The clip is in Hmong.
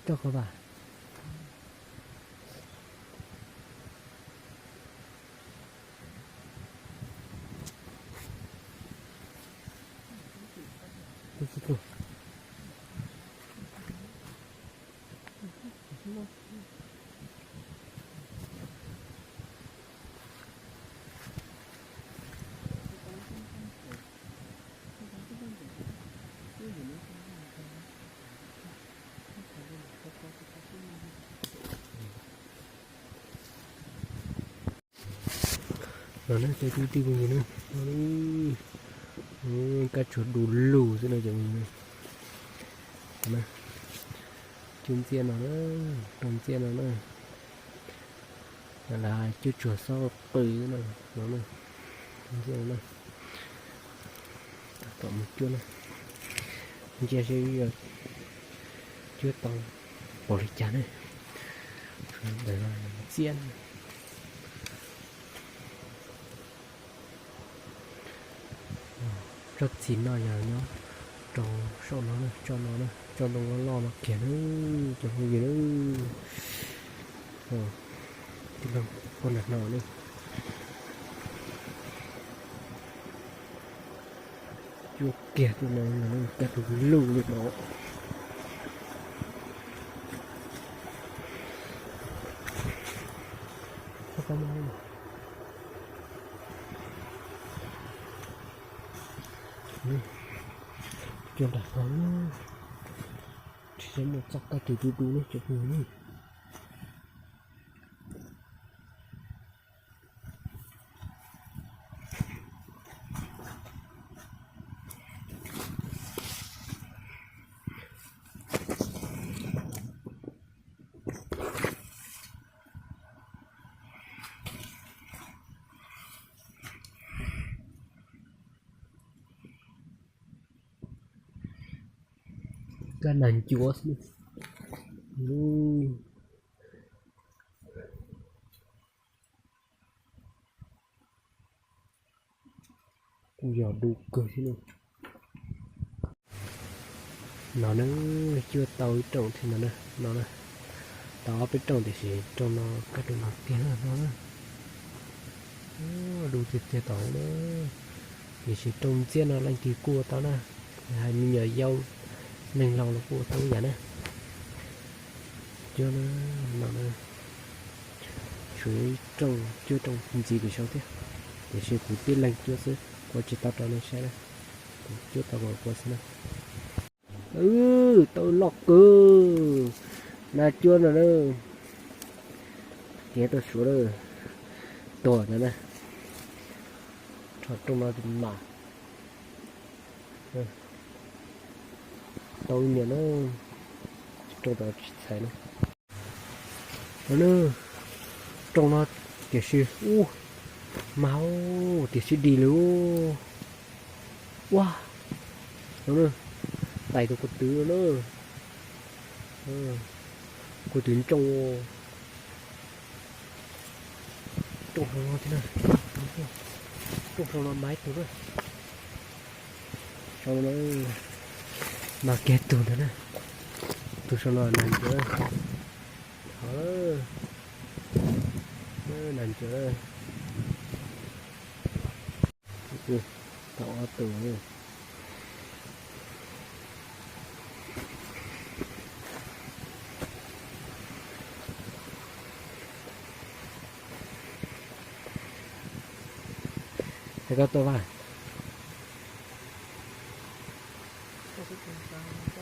Toj qhov vas. No ne, tej kwv tij phooj ywg na, kab tsuag du lug xwb no cov phooj ywg na. Cuab ntxiab no na, rau ntxiab no na. Lawv hais cuab tsuag xob qw no, no na, ntxiab no na. Tab tom mus cuab na, ntsia seb yuav cuab tau npaum li cas ne. Ntawm no ntxiab na. Tsob txiv no yog nyob rau saum no na, tsob no na, tsob ntoo loj loj no kiag na, cov phooj ywg na. Tij laug poj nram no na. Cuab kiag tus no, kab du lug li no. Cuab nram no, tsis muaj txoj kab tsuag du du ne cov phooj ywg. Kab nas ncuav xwb. Kuj yog du kawg thiab na. No na, cuab tau ib rooj thiab no na, no na. Tau ob peb rooj tiam sis rooj no kab du lug tiag no na. Du tiag tiag tod na. Tiam sis rooj ntxiab no leej twg kuj ua tau na. Hais me nyuam yaus neeg laus los kuj ua tau ib yam na. Cuab na, no na. Tshuav ib rooj cuab rooj ntxiv pem saud thiab, tiam sis kuv tib leeg cuab xwb, ua tsis tau rau nej saib na. Kuv cuab tau kuv ua xwb na. Tau loj kawg, nas cuab no na. Kev tau suav lawm, tuag no na. Rho rooj no mas tau ib niam na, rooj tod tsis txhais na. No na, rooj no tiam sis ub, mas tiam sis dim lawm. Ua, no na, tais tus ko tw no na. Ko tw ntsooj, rooj saum no thiab na. Rooj saum no mas ib tug na. Saum no mas kiag tug ntawd na. Tus saum no nas ntsuav. Thov, nas ntsuav. Tau ob tug. Es koj tuaj Vaj?